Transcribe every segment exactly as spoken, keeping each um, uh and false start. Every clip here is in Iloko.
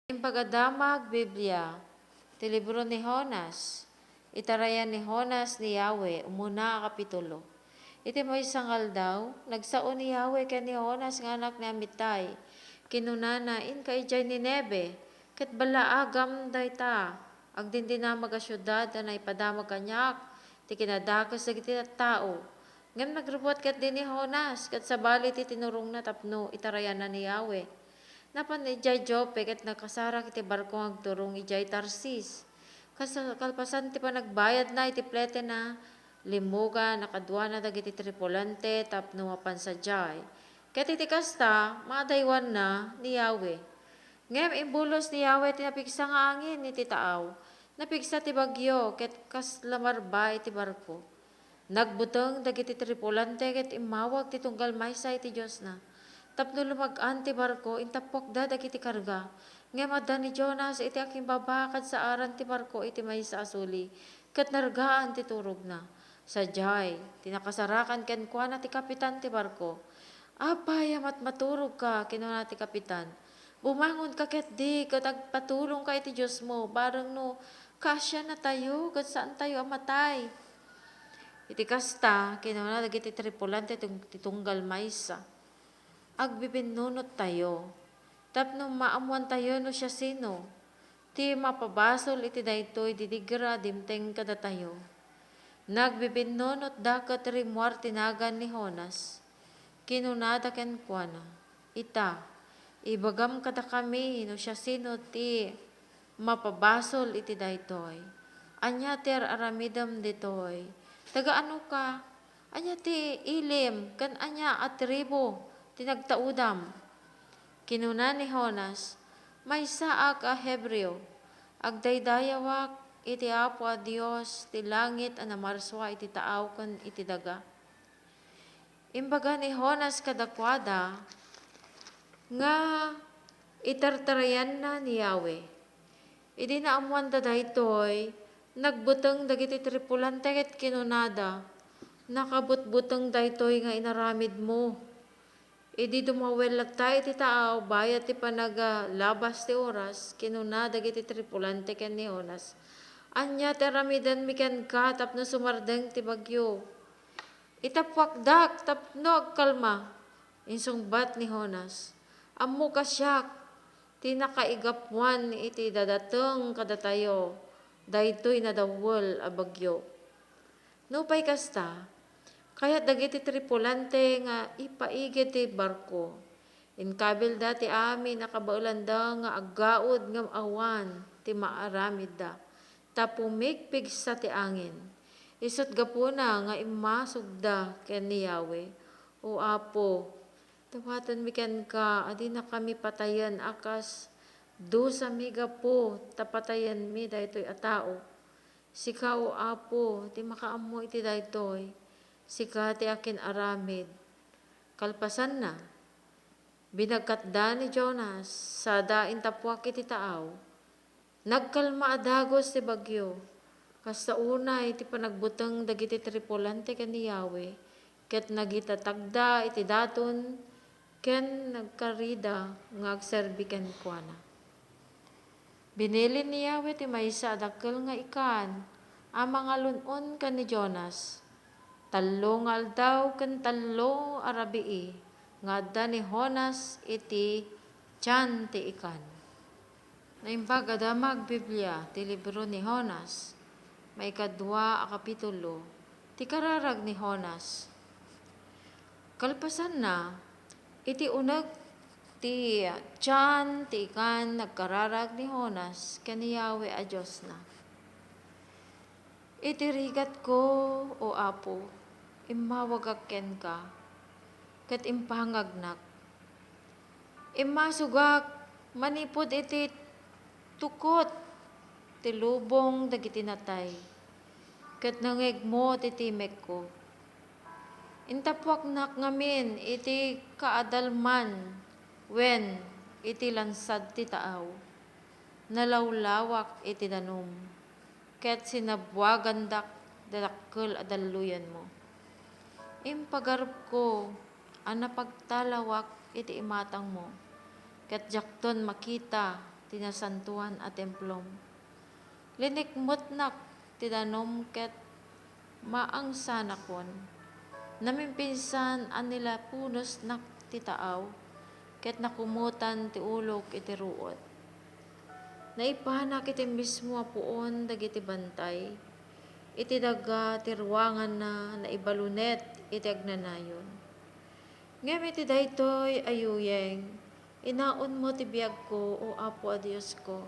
Imbag a Damag Biblia, ti libro ni Jonas. Itarayan ni Jonas ni Yahweh, umuna a kapitulo. Iti maysa nga aldaw, nagsao ni Yahweh ken ni Jonas nga anak ni Amittai. Kinunana, "Inka idiay Nineve, ket ballaagam dayta agdindinamag a siudad a naipadamag kaniak ti kinadakes dagiti tattao." Ngem nagrubbuat ketdi ni Jonas ket sabali ti tinurongna tapno itarayanna ni Yahweh. Napan idiay Joppe ket nakasarak iti barko nga agturong idiay Tarsis. Kas-, kalpasan ti panagbayadna iti fletena, limmugan a kaduana dagiti tripulante tapno mapan sadiay. Ket iti kasta, maadaywanna ni Yahweh. Ngem imbulos ni Yahweh ti napigsa nga angin iti taaw. Napigsa ti bagyo ket kasla marba iti barko. Nagbuteng dagiti tripulante ket immawag ti tunggal maysa iti diosna. Tapno lumag-an ti barko, intappuakda dagiti karga. Ngem adda ni Jonas iti akimbaba kad saaran ti barko iti maysa a suli, ket nargaan ti turogna. Sadiay, ti nakasarakan kenkuana ti kapitan ti barko. "Apay a matmaturogka?" kinuna ti kapitan. "Bumangonka ketdi ket agpatulongka iti Diosmo, bareng no kaasiannatayo ket saantayo a matay." Iti kasta, kinuna dagiti tripulante ti tung-, ti tunggal maysa, "Agbibinnunottayo tapno maammoantayo no siasino ti mapabasol iti daytoy didigra a dimteng kadatayo." Nagbibinnunotda ket rimmuar ti nagan ni Jonas. Kinunada kenkuana, "Ita, ibagam kadakami no siasino ti mapabasol iti daytoy. Ania ti ar-aramidem ditoy? Taga-anoka? Ania ti ilim ken ania a tribu ti nagtaudam?" Kinuna ni Jonas, "Maysaak a Hebreo. Agdaydayawak iti Apo a Dios ti langit a namarsua iti taaw ken iti daga." Imbaga ni Jonas kadakuada nga itartarayanna ni Yahweh. Idi naammoanda daytoy, nagbuteng dagiti tripulante ket kinunada, "Nakabutbuteng daytoy nga inaramidmo. Idi dumawel latta iti taaw bayat ti panagalabas ti oras," kinuna dagiti tripulante ken ni Jonas, "Ania ti aramidenmi kenka tapno sumardeng ti bagyo? Itappuakdak tapno agkalma." Insungbat ni Jonas, "Ammoka siak ti nakaigapuan iti dadateng kadatayo daytoy nadawel a bagyo." Nupay kasta, kayat dagiti tripulante nga ipaigid ti barko. Inkabilda ti amin a kabaelanda nga aggaud ngem awan ti maaramidda, ta pumigpigsa ti angin. Isut' gapuna nga immasogda ken ni Yahweh, "O Apo, dawatenmi kenka a dinakami patayen a kas dusami gapu ta patayenmi daytoy a tao. Sika, O Apo, ti makaammo iti daytoy. Sika ti akin-aramid." Kalpasanna, binagkatda ni Jonas sada intappuak iti taaw. Nagkalma a dagus ti bagyo. Kasta unay ti panagbuteng dagiti tripulante ken ni Yahweh, ket nagitatagda iti daton ken nagkarida nga agserbi kenkuana. Binilin ni Yahweh ti maysa a dakkel nga ikan a mangalun-on ken ni Jonas. Tallo nga aldaw ken tallo a rabii nga adda ni Jonas iti tian ti ikan. Naimbag a Damag Biblia ti libro ni Jonas, maikadua a kapitulo, ti kararag ni Jonas. Kalpasanna, iti uneg ti tian ti ikan, nagkararag ni Jonas ken ni Yahweh a Diosna. "Iti rigatko, O Apo, immawagak kenka, ket impangagnak. Immasogak manipud iti tukot ti lubong dagiti natay, ket nangngegmo ti timekko. Intappuaknak ngamin iti kaadalman wen iti lansad ti taaw. Nalawlawak iti danum, ket sinabbuagandak ti dakkel a dalluyanmo. Impagarupko a napagtalawak iti imatangmo, ket diakton makita ti nasantoan a templom. Linikmutnak ti danum ket maangsanakon. Namimpinsan a nilapunosnak ti taaw, ket nakumotan ti ulok iti ruot. Naipanak iti mismo a puon dagiti bantay, iti daga ti ruanganna naibalunet iti agnanayon. Ngem iti daytoy a yuyeng, inaonmo ti biagko, O Apo a Diosko.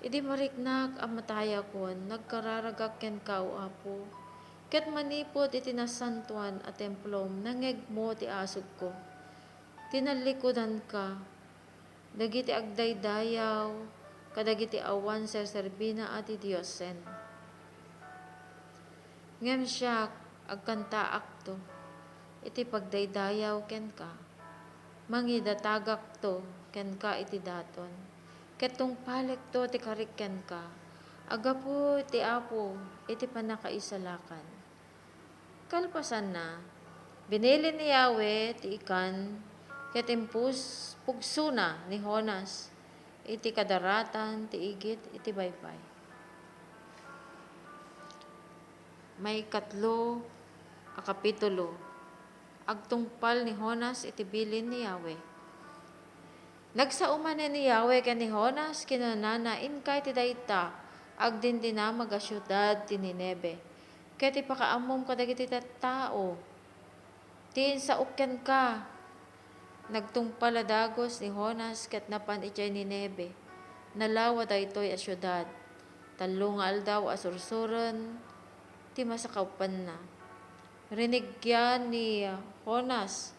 Idi mariknak a matayakon, nagkararagak kenka, O Apo, ket manipud iti nasantoan a templom, nangngegmo ti asugko. Tinallikudanka dagiti agdaydayaw kadagiti awan serserbina a didiosen. Ngem siak, agkantaakto iti pagdaydayaw kenka. Mangidatagakto kenka iti daton, ket tungpalekto ti karik kenka, a gapu iti Apo iti pannakaisalakan. Kalpasanna, binili ni Yahweh ti ikan ket impus-, pugsona ni Jonas iti kadaratan ti igid iti baybay. Maikatlo a kapitulo. Agtungpal ni Jonas iti bilin ni Yahweh. Nagsao manen ni Yahweh ken ni Jonas, kinunana, Inka iti dayta agdindinamag a siudad ti Nineve, ket ipakaammom kadagiti tattao ti insaok kenka. Nagtungpal a dagus ni Jonas ket napan idiay Nineve. Nalawa daytoy a siudad. Tallo nga aldaw a sursuren ti masakapanna. Rinigyan ni Jonas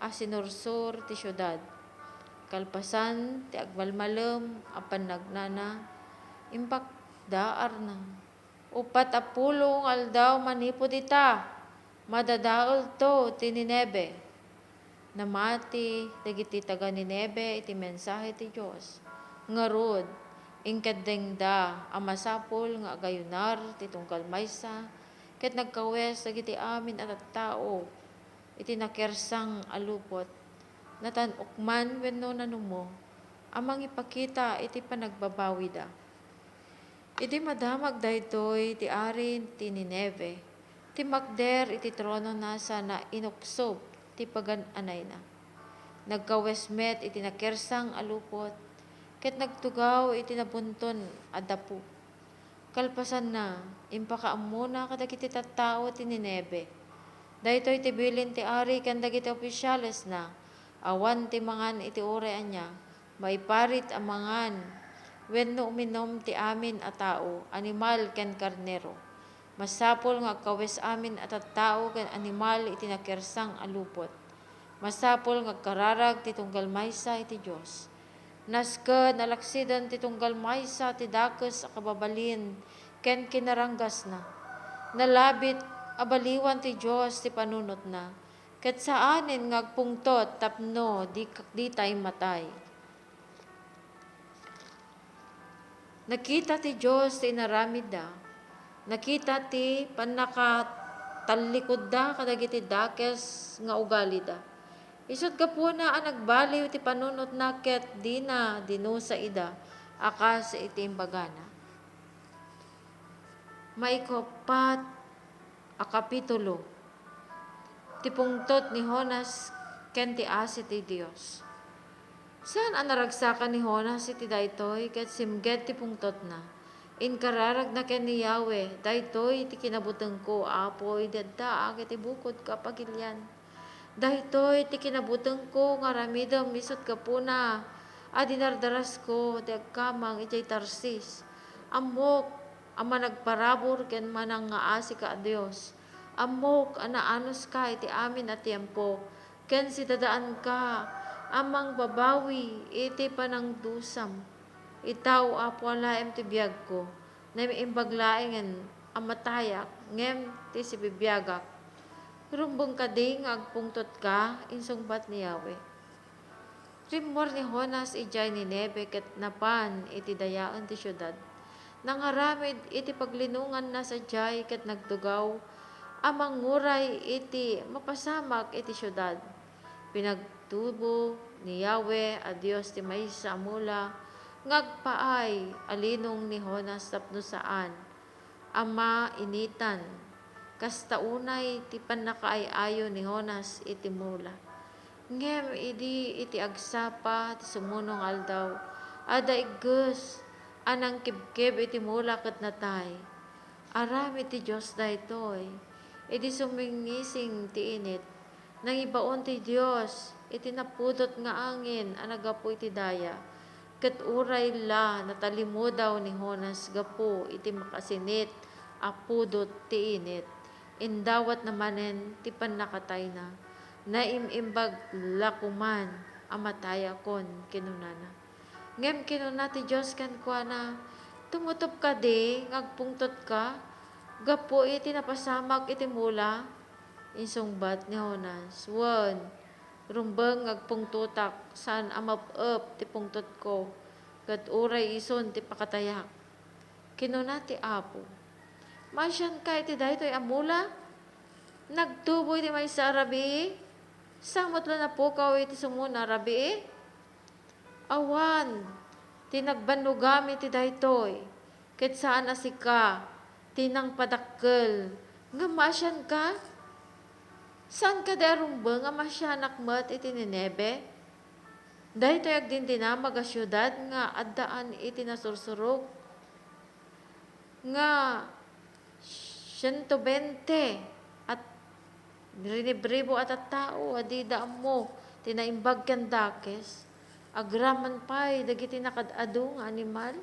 a sinursor ti siudad. Kalpasan ti agmalmalem a pannagnana, impakdaarna. Uppat a pulo nga aldaw manipud ita, madadaelto ti Nineve. Namati dagiti taga-Nineve iti mensahe ti Dios. Ngarud, inkeddengda a masapul nga agayunar ti tunggal maysa, ket nagkawes dagiti amin a tattao iti nakersang a lupot, natanok man wenno nanumo, a mangipakita iti panagbabawida. Idi madamag daytoy ti ari ti Nineve, timmakder iti tronona sana inuksob ti pagan-anayna. Nagkawes met iti nakersang a lupot, ket nagtugaw iti nabunton a dapu. Kalpasanna, impakaammona kadagiti tattao ti Nineve. Daytoy ti bilin ti ari ken dagiti ofisialesna, Awan ti mangan iti uray ania, maiparit a mangan wenno uminum ti amin a tao, animal ken karnero. Masapul nga agkawes amin a tattao ken animal iti nakersang a lupot. Masapul nga agkararag ti tunggal maysa iti Dios. Nasken a laksiden ti tunggal maysa ti dakes a kababalin ken kinaranggasna. Nalabit a baliwan ti Dios ti panunotna, ket saanen nga agpungtot tapno di, ditay matay. Nakita ti Dios ti inaramidda. Nakita ti pannakatallikudda kadagiti dakes nga ugalida. Isut' gapuna a nagbaliw ti panunotna ket dina dinusa ida a kas iti imbagana. Maikappat a kapitulo. Ti pungtot ni Jonas ken ti asi ti Dios. Saan a naragsakan ni Jonas iti daytoy ket simged ti pungtotna. Inkararagna ken ni Yahweh, "Daytoy ti kinabutengko, Apo, idi addaak iti bukodko a pagilian. Daytoy ti kinabutengko nga aramidem isut' gapuna a dinardarasko ti agkamang idiay Tarsis. Ammok a managparabur ken manangngaasika a Dios. Ammok a naanuska iti amin a tiempo, ken sidadaanka a mangbabawi iti panangdusam. Ita, O Apo, alaem ti biagko. Naimbag laengen a matayak, ngem ti sibibiagak. Rumbeng kadi nga agpungtotka?" insungbat ni Yahweh. Rimmuar ni Jonas idiay Nineve ket napan iti dayaen ti siudad. Nangaramid iti paglinonganna sadiay ket nagtugaw a manguray iti mapasamak iti siudad. Pinagtubo ni Yahweh a Dios ti maysa a mula Nga agpaay a linong ni Jonas tapno saan a mainitan, kasta unay ti pannakaay-ayo ni Jonas iti mula. Ngem idi iti agsapa ti sumuno nga aldaw, adda igges a nangkibkeb iti mula ket natay. Aram iti Dios daytoy. Idi sumingising ti init, nangibaon ti Dios iti napudot nga angin a naggapu iti daya, ket uray la natalimudaw ni Jonas gapu iti makasinit a pudot ti init, indawatna manen ti pannakatayna. Naim-imbag la koman a matayakon, kinunana. Ngem kinuna ti Dios kenkuana, "Tumutob kadi nga agpungtotka gapu iti napasamak iti mula?" Insungbat ni Jonas, "Wen, rumbeng nga agpungtotak, saan a map-ep ti pungtotko, ket uray isun ti pakatayak." Kinuna ti Apo, "Maasianka iti daytoy a mula? Nagtubo iti maysa a rabii, sa met la napukaw iti sumuno a rabii? Awan ti nagbannogam iti daytoy, ket saan a sika ti nangpadakkel ngem maasianka? Saan kadi a rumbeng a maasianak met iti Nineve? Daytoy agdindinamag a siudad nga addaan iti nasursurok nga siento bente a rinibribo a tattao a dida ammo ti naimbag ken dakes, agraman pay dagiti nakaad-adu nga animal."